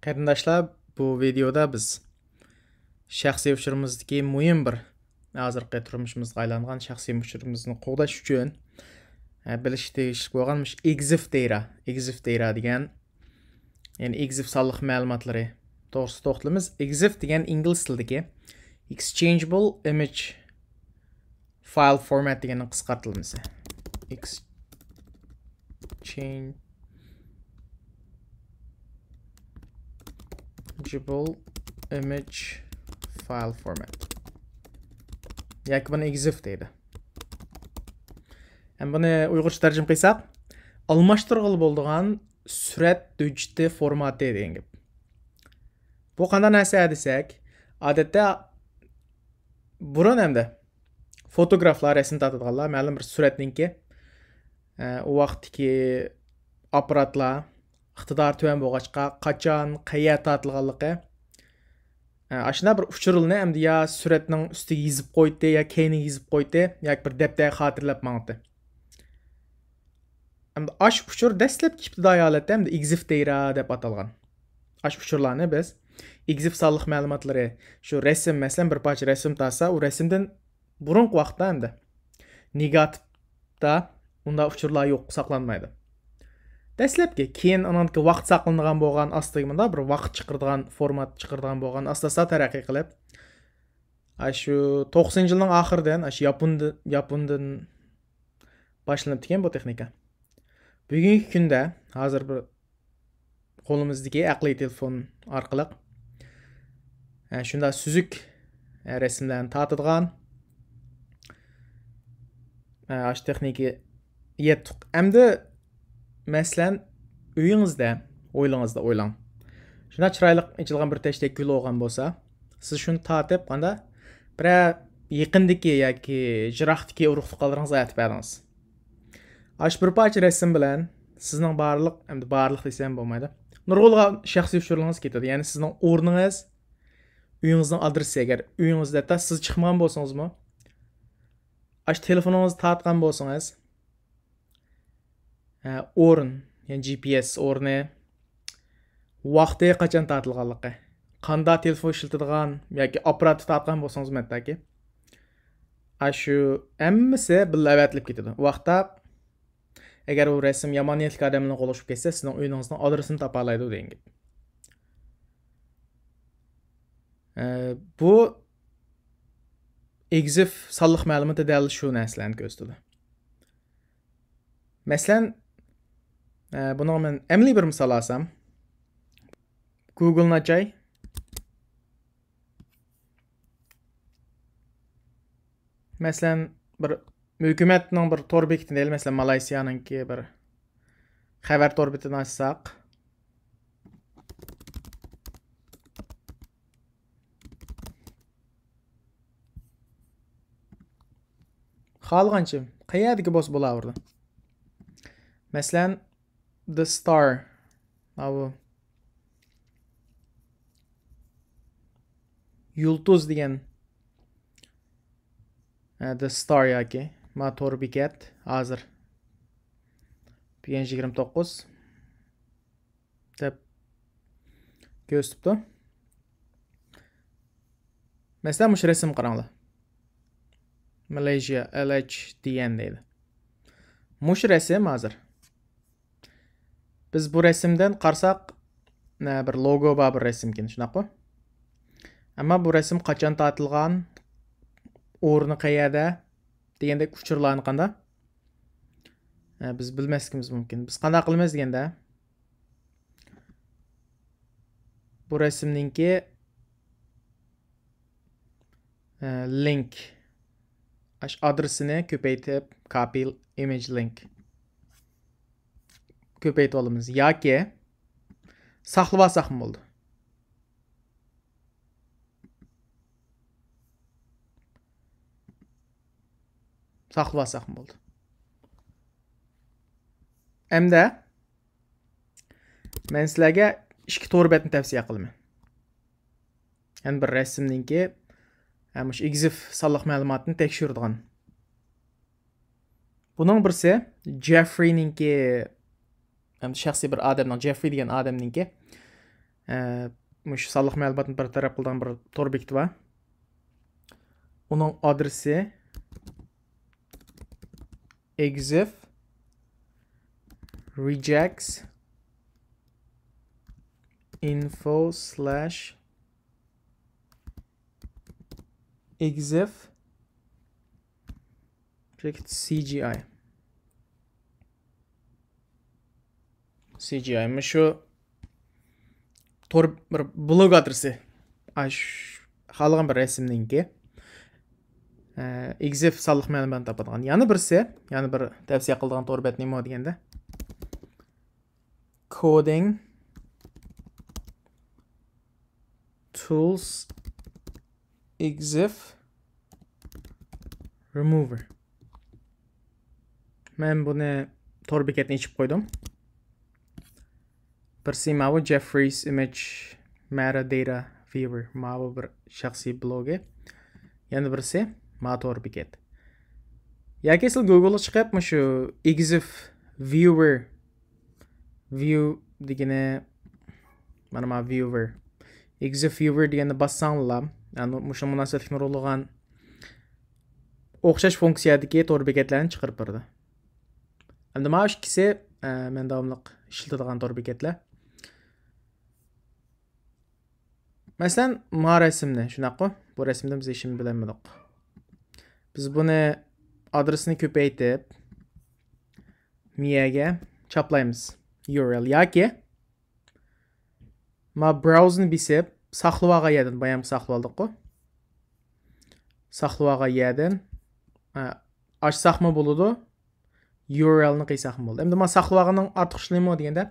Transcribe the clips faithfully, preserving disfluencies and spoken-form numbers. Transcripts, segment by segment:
قېرىنداشلار، بۇ ۋىدېيودا بىز شەخسىي ئۇچۇرىمىزدىكى مۇھىم بىر، ھازىرقى تۇرمۇشىمىزغا ئايلانغان شەخسىي ئۇچۇرىمىزنى قوغداش ئۈچۈن، ئە، بىلىشكە تېگىشلىك بولغان مۇشۇ ئېگزىف دەيرا، ئېگزىف دەيرا دېگەن، يەنى ئېگزىف سانلىق مەلۇماتلىرى توغرىسىدا توختىلىمىز. ئېگزىف دېگەن ئىنگلىز تىلىدىكى Exchangeable Image File Format دېگەننىڭ قىسقارتىلمىسى. Exchangeable Image File Format. ياكى بۇنى ئېگزىف دەيدۇ. ھەم بۇنى ئۇيغۇرچە تەرجىمە قىلساق، ئالماشتۇرغىلى بولىدىغان سۈرەت ھۆججىتى فورماتى دېگەن گەپ. بۇ قانداق نەرسە دېسەك، ئادەتتە بۇرۇن ئەمدى فوتوگرافلار، رەسىم تارتىدىغانلار مەلۇم بىر سۈرەتنىڭكى، ئە، ئۇ ۋاقىتتىكى ئاپپاراتلار ئىقتىدارى تۆۋەن بولغاچقا، قاچان، قەيەر تارتىلغانلىقى، ئە، ئاشۇنداق بىر ئۇچۇرلىرىنى ئەمدى يا سۈرەتنىڭ ئۈستىگە يېزىپ قوياتتى، يا كەينىگە يېزىپ قوياتتى، ياكى بىر دەپتەرگە خاتىرىلەپ ماڭاتتى. ئەمدى ئاش ئۇچۇر دەسلەپكى ئىپتىدائىي ھالەتتە ئەمدى ئېگزىف دەيرا دەپ ئاتالغان. ئاش ئۇچۇرلارنى بىز ئېگزىف سانلىق مەلۇماتلىرى، شۇ رەسىم، مەسىلەن، بىر پارچە رەسىم تارتسا، ئۇ رەسىمدىن بۇرۇنقى ۋاقىتتا ئەمدى نېگاتىپتا ئۇنداق ئۇچۇرلار يوق، ساقلانمايدۇ. دەسلەپكى، كېيىن ئۇنىڭدىكى ۋاقىت ساقلىنىدىغان بولغان، ئاستىغا مۇنداق بىر ۋاقىت چىقىرىدىغان، فورمات چىقىرىدىغان بولغان، ئاستا-ئاستا تەرەققىي قىلىپ، ئاشۇ توقسىنىنچى يىلنىڭ ئاخىرىدىن، ئاشۇ ياپوندىن، ياپوندىن باشلىنىپتىكەن بۇ تېخنىكا. بۈگۈنكى كۈندە ھازىر بىر قولىمىزدىكى ئەقلىي تېلېفون ئارقىلىق، ئە، شۇنداق سۈزۈك، ئە، رەسىملەرنى تارتىدىغان، ئە، ئاشۇ تېخنىكا يەتتۇق. ئەمدى مەسىلەن، ئۆيىڭىزدە، ھويلىڭىزدا ئويلاڭ. شۇنداق چىرايلىق ئېچىلغان بىر تەشتەك گۈل بولغان بولسا، سىز شۇنى تارتىپ، قاندا بىرەر يېقىندىكى ياكى يىراقتىكى ئۇرۇق-تۇغقانلىرىڭىزغا ئەتىپ بەردىڭىز. ئاشۇ بىر پارچە رەسىم بىلەن سىزنىڭ بارلىق، ئەمدى بارلىق دېسەم بولمايدۇ، نۇرغۇنلىغان شەخسىي ئۇچۇرلىرىڭىز كېتىدۇ. يەنى سىزنىڭ ئورنىڭىز، ئۆيىڭىزنىڭ ئادرېسى، ئەگەر ئۆيىڭىزدە ھەتتا سىز چىقمىغان بولسىڭىزمۇ، ئاشۇ تېلېفونىڭىزنى تارتقان بولسىڭىز، ئە، ئورۇن، يەنى جي پي ئېس ئورنى، ۋاقتى، قاچان تارتىلغانلىقى، قانداق تېلېفون ئىشلىتىدىغان ياكى ئاپپاراتتا تارتقان بولسىڭىزمۇ ھەتتاكى، ئاشۇ ھەممىسى بىللە ئەۋەتىلىپ كېتىدۇ. ئۇ ۋاقىتتا ئەگەر ئۇ رەسىم يامان نىيەتلىك ئادەملەرنىڭ قولىغا چۈشۈپ كەتسە، سىزنىڭ ئۆيىڭىزنىڭ ئادرېسىنى تاپالايدۇ دېگەن گەپ. ئە، بۇ ئېگزىف سانلىق مەلۇماتى دەل شۇ نەرسىلەرنى كۆرسىتىدۇ. مەسىلەن، ئە، بۇنىڭغا مەن ئەمەلىي بىر مىسال ئالسام، گۇگلنى ئاچاي. مەسىلەن، بىر ھۆكۈمەتنىڭ بىر تور بېكىتىنى دەيلى، مەسىلەن، مالايسىيانىڭكى بىر خەۋەر تور بېتىنى ئاچساق، خالىغانچە قەيەردىكى بولسا بولاۋېرىدۇ. مەسىلەن، The Star. ماۋۇ يۇلتۇز دېگەن، ھە، The Star ياكى ما تور بېكەت ھازىر بۈگۈن يىگىرمە توققۇز دەپ كۆرسىتىپتۇ. مەسىلەن، مۇشۇ رەسىمگە قاراڭلار. Malaysia L H D N دەيدۇ. مۇشۇ رەسىم ھازىر. بىز بۇ رەسىمدىن قارىساق، نە، بىر لوگو بار بىر رەسىمكەن، شۇنداققۇ؟ ئەمما بۇ رەسىم قاچان تارتىلغان، ئورنى قەيەردە دېگەندەك ئۇچۇرلارنى قاندا، ئە، بىز بىلمەسلىكىمىز مۇمكىن. بىز قانداق قىلىمىز دېگەندە، بۇ رەسىمنىڭكى، ئە، لىنك، ئاش ئادرېسىنى كۆپەيتىپ، copy image link كۆپەيتىپ ئالىمىز ياكى ساقلىۋال ساقمۇ بولدى. ساقلىۋال ساقمۇ بولدى. ئەمدى مەن سىلەرگە ئىككى تور بەتنى تەۋسىيە قىلىمەن. يەنە بىر رەسىمنىڭكى، ھە، مۇشۇ ئېگزىف سانلىق مەلۇماتنى تەكشۈرىدىغان. بۇنىڭ بىرسى جېفرىنىڭكى، ھەم شەخسىي بىر ئادەمنىڭ، جېفرى دېگەن ئادەمنىڭكى ئە، مۇشۇ سانلىق مەلۇماتنى بىر تەرەپ قىلىدىغان بىر تور بېكىتى بار. ئۇنىڭ ئادرېسى exif regex info slash exif cgi. Cgi. مۇشۇ تور بىر بلوگ ئادرېسى. ئاش خالىغان بىر رەسىمنىڭكى. ئە، exif سانلىق مەلۇماتنى تاپىدىغان. يەنە بىرسى، يەنە بىر تەۋسىيە قىلىدىغان تور بەت نېمە دېگەندە؟ Coding tools exif remover. مەن بۇنى تور بېكەتنى ئېچىپ قويدۇم. بىرسى ماۋۇ Jeffrey's image metadata viewer. ماۋۇ بىر شەخسىي بلوگى. يەنە بىرسى ما تور بېكەت. ياكى سىز گوگلغا چىقىپ مۇشۇ exif viewer view دېگىنى، مانا ما viewer. Exif viewer دېگەننى باسساڭلار، يەنى مۇشۇ مۇناسىۋەتلىك نۇرغۇنلىغان ئوخشاش فۇنكسىيەدىكى تور بېكەتلەرنى چىقىرىپ بېرىدۇ. ئەمدى ما ئىككىسى، ئە، مەن داۋاملىق ئىشلىتىدىغان تور بېكەتلەر. مەسىلەن، ما رەسىمنى، شۇنداققۇ؟ بۇ رەسىمدىن بىز ھېچنېمە بىلەلمىدۇق. بىز بۇنى ئادرېسنى كۆپەيتىپ، مىيەگە چاپلايمىز. يۇ ئار ئېل ياكى ما براوزنى بېسىپ، ساقلىۋالغان يەردىن، بايام ساقلىۋالدۇققۇ؟ ساقلىۋالغان يەردىن، ئە، ئاچساقمۇ بولىدۇ، يۇ ئار ئېلنى قىيساقمۇ بولىدۇ. ئەمدى ما ساقلىۋالغاننىڭ ئارتۇقچىلىقى نېمە دېگەندە،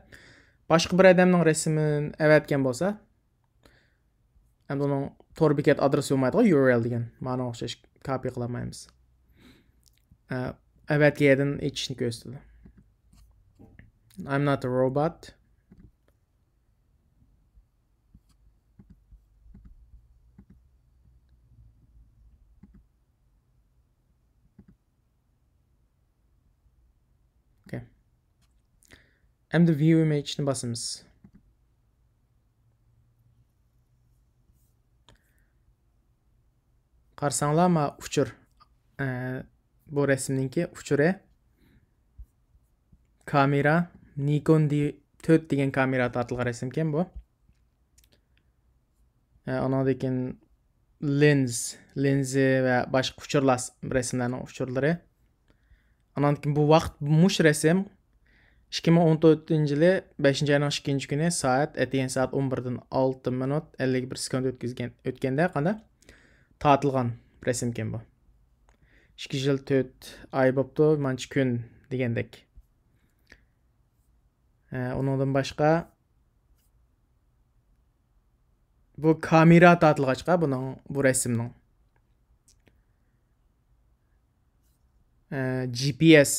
باشقا بىر ئادەمنىڭ رەسىمىنى ئەۋەتكەن بولسا، ئەمدى ئۇنىڭ تور بېكەت ئادرېسى بولمايدىغۇ، يۇ ئار ئېل دېگەن. مانا ئوخشاش كاپى قىلالمايمىز. ئە، ئەۋەتكەن يەردىن ئېچىشنى كۆرسىتىدۇ. I'm not a robot. ئوكەي. ئەمدى view image نى باسىمىز. قارىساڭلار، ما ئۇچۇر. ئە، بۇ رەسىمنىڭكى ئۇچۇرى. كامېرا، نىكون دى تۆت دېگەن كامېرا تارتىلغان رەسىمكەن بۇ. ئە، ئۇنىڭدىن كېيىن لىنز، لىنزى ۋە باشقا ئۇچۇرلار، رەسىملەرنىڭ ئۇچۇرلىرى. ئانان كېيىن بۇ ۋاقىت، مۇشۇ رەسىم ئىككى مىڭ ئون تۆتىنچى يىلى بەشىنچى ئاينىڭ ئىككىنچى كۈنى سائەت، ئەتىگەن سائەت ئون بىردىن ئالتە مىنۇت ئەللىك بىر سېكۇنت ئۆتكۈزگەن، ئۆتكەندە قانداق تارتىلغان رەسىمكەن بۇ. ئىككى يىل تۆت ئاي بوپتۇ، مانچە كۈن دېگەندەك. ئە، ئۇنىڭدىن باشقا، بۇ كامېرا تارتىلغاچقا، بۇنىڭ، بۇ رەسىمنىڭ، ئە، جي پى ئېس،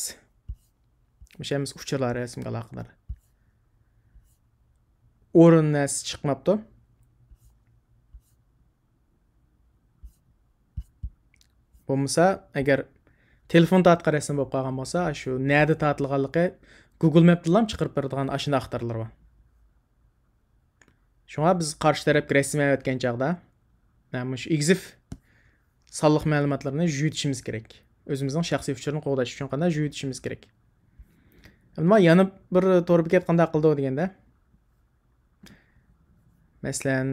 مۇشۇ ھەممىسى ئۇچۇرلار رەسىمگە ئالاقىدار. ئورۇن نەرسە چىقماپتۇ. بولمىسا، ئەگەر تېلېفون تارتقان رەسىم بولۇپ قالغان بولسا، شۇ نەدە تارتىلغانلىقى گۇگل مەپتىنلا چىقىرىپ بېرىدىغان ئاشۇنداق ئىقتىدارلار بار. شۇڭا بىز قارشى تەرەپكە رەسىم ئەۋەتكەن چاغدا، مانا مۇشۇ ئېگزىف سانلىق مەلۇماتلىرىنى يۇيۇۋېتىشىمىز كېرەك. ئۆزىمىزنىڭ شەخسىي ئۇچۇرىنى قوغداش ئۈچۈن قانداق يۇيۇۋېتىشىمىز كېرەك. ئەمما يەنە بىر تور بېكەت قانداق قىلىدۇ دېگەندە، مەسىلەن،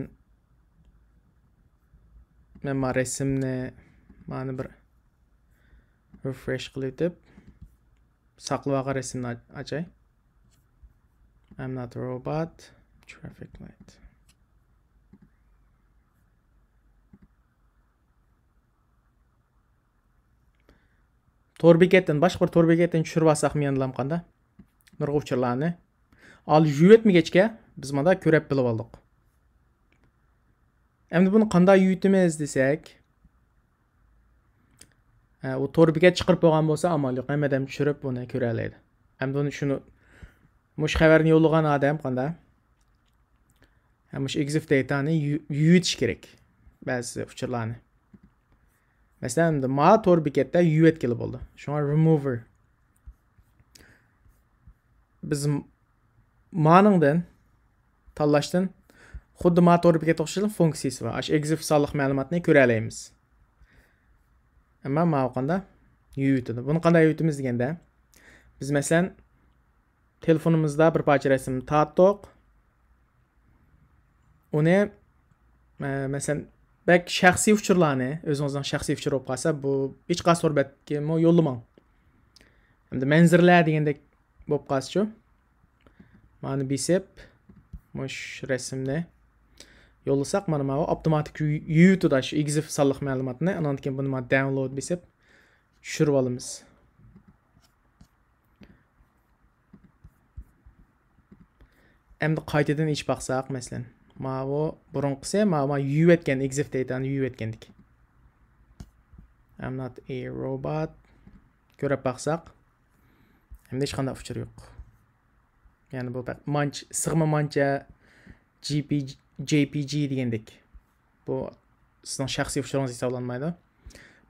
مەن ما رەسىمنى، مانا بىر رېفرېش قىلىۋېتىپ، ساقلىۋالغان رەسىمنى ئاچ-، ئاچاي. I'm not a robot. Traffic light. تور بېكەتتىن، باشقا بىر تور بېكەتتىن چۈشۈرۈپ ئالساقمۇ يەنىلا قانداق؟ نۇرغۇن ئۇچۇرلارنى. ئال يۇيۇۋەتمىگەچكە، بىز مانا كۆرۈپ بىلىپ ئالدۇق. ئەمدى بۇنى قانداق يۇيۇۋېتىمىز دېسەك، ھە، ئۇ تور بېكەت چىقىرىپ بولغان بولسا ئامال يوق، ھەممە ئادەم چۈشۈرۈپ بۇنى كۆرەلەيدۇ. ئەمدى بۇنى شۇنى، مۇشۇ خەۋەرنى يوللىغان ئادەم قانداق؟ ھە، مۇشۇ ئېگزىف دېتانى يۇ-، يۇيۇۋېتىش كېرەك. بەزى ئۇچۇرلارنى. مەسىلەن، ئەمدى ما تور بېكەتتە يۇيۇۋەتكىلى بولىدۇ. شۇڭا رېمۇۋېر. بىز م-، مانىڭدىن تاللاشتىن خۇددى ما تور بېكەت ئوخشاش فۇنكسىيىسى بار. ئاشۇ ئېگزىف سانلىق مەلۇماتنى كۆرەلەيمىز. ئەمما ماۋۇ قاندا؟ يۇيۇۋېتىدۇ. بۇنى قانداق يۇيۇۋېتىمىز دېگەندە، بىز مەسىلەن، تېلېفونىمىزدا بىر پارچە رەسىمنى تارتتۇق. ئۇنى، ئە، مەسىلەن، بەك شەخسىي ئۇچۇرلارنى، ئۆزىڭىزنىڭ شەخسىي ئۇچۇرى بولۇپ قالسا، بۇ ھېچقايسى تور بەتكىمۇ يوللىماڭ. ئەمدى مەنزىرىلەر دېگەندەك بولۇپ قالسىچۇ؟ مانى بېسىپ، مۇش رەسىمنى يوللىساق، مانا ماۋۇ ئاپتوماتىك يۇ-، يۇيۇۋېتىدۇ شۇ ئېگزىف سانلىق مەلۇماتنى. ئانان كېيىن بۇنى مانا داونلود بېسىپ چۈشۈرۈۋالىمىز. ئەمدى قايتىدىن ئېچىپ باقساق، مەسىلەن، ماۋۇ بۇرۇنقىسى، ماۋۇ، ماۋۇ يۇيۇۋەتكەن، ئېگزىف دېتانى يۇيۇۋەتكەندىكى. I'm not a robot. كۆرۈپ باقساق، ئەمدى ھېچقانداق ئۇچۇر يوق. يەنى بۇ بەك مانچ-، سىغما مانچە جي پى جي، جي پى جي دېگەندەك. بۇ سىزنىڭ شەخسىي ئۇچۇرىڭىز ھېسابلانمايدۇ.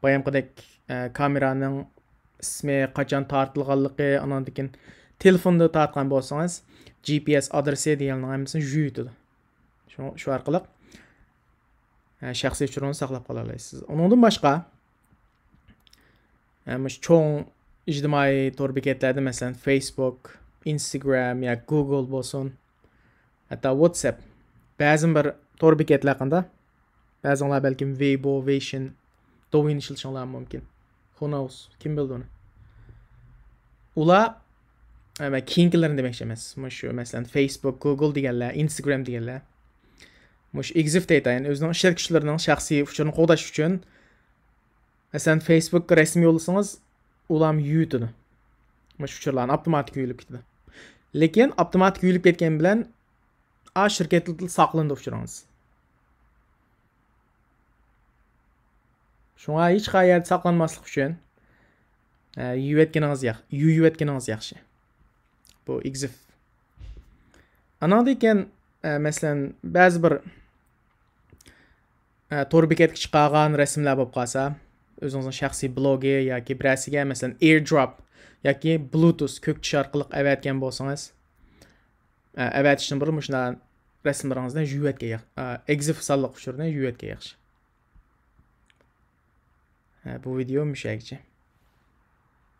بايامقىدەك، ئە، كامېرانىڭ ئىسمى، قاچان تارتىلغانلىقى، ئاناندىن كېيىن تېلېفوندا تارتقان بولسىڭىز، جي پى ئېس ئادرېسى دېگەننىڭ ھەممىسىنى يۇيۇۋېتىدۇ. شۇ، شۇ ئارقىلىق، ئە، شەخسىي ئۇچۇرىڭىزنى ساقلاپ قالالايسىز. ئۇنىڭدىن باشقا، ئە، مۇشۇ چوڭ ئىجتىمائىي تور بېكەتلەردە، مەسىلەن، فېيسبۇك، ئىنستاگرام يا گۇگل بولسۇن، ھەتتا ۋاتسەپ. بەزى بىر تور بېكەتلەر قاندا؟ بەزىڭلار بەلكىم ۋېيبو، ۋېيشىن، دوۋيىن ئىشلىتىشىڭلار مۇمكىن. Who knows؟ كىم بىلىدۇ ئۇنى؟ ئۇلار، ئە، مەن كېيىنكىلىرىنى دېمەكچى ئەمەس. مۇشۇ، مەسىلەن، فېيسبۇك، گۇگل دېگەنلەر، ئىنستاگرام دېگەنلەر. مۇشۇ ئېگزىف دېتا، يەنى ئۆزىنىڭ ئىشلەتكۈچىلىرىنىڭ شەخسىي ئۇچۇرىنى قوغداش ئۈچۈن، مەسىلەن، فېيسبۇكقا رەسىم يوللىسىڭىز، ئۇلارمۇ يۇيۇۋېتىدۇ. مۇشۇ ئۇچۇرلارنى ئاپتوماتىك يۇيۇلۇپ كېتىدۇ. لېكىن ئاپتوماتىك يۇيۇلۇپ كەتكەن بىلەن، ئا شىركەتتە ساقلىنىدۇ ئۇچۇرىڭىز. شۇڭا ھېچقايەردە ساقلانماسلىق ئۈچۈن، ئە، يۇيۇۋەتكىنىڭىز ياخ-، يۇيۇۋەتكىنىڭىز ياخشى. بۇ ئېگزىف. ئاناندىن كېيىن، ئە، مەسىلەن، بەزى بىر، ئە، تور بېكەتكە چىقارغان رەسىملەر بولۇپ قالسا، ئۆزىڭىزنىڭ شەخسىي بلوگى ياكى بىرەرسىگە، مەسىلەن، ئېيردروپ ياكى بلۇتۇس كۆكتىشى ئارقىلىق ئەۋەتكەن بولسىڭىز، ئە، ئەۋەتىشتىن بۇرۇن مۇشۇنداق رەسىملىرىڭىزنى يۇيۇۋەتكەن ياخ-، ئە، ئېگزىف سانلىق ئۇچۇرنى يۇيۇۋەتكەن ياخشى. ھە، بۇ ۋىدېئو مۇشۇ يەرگىچە.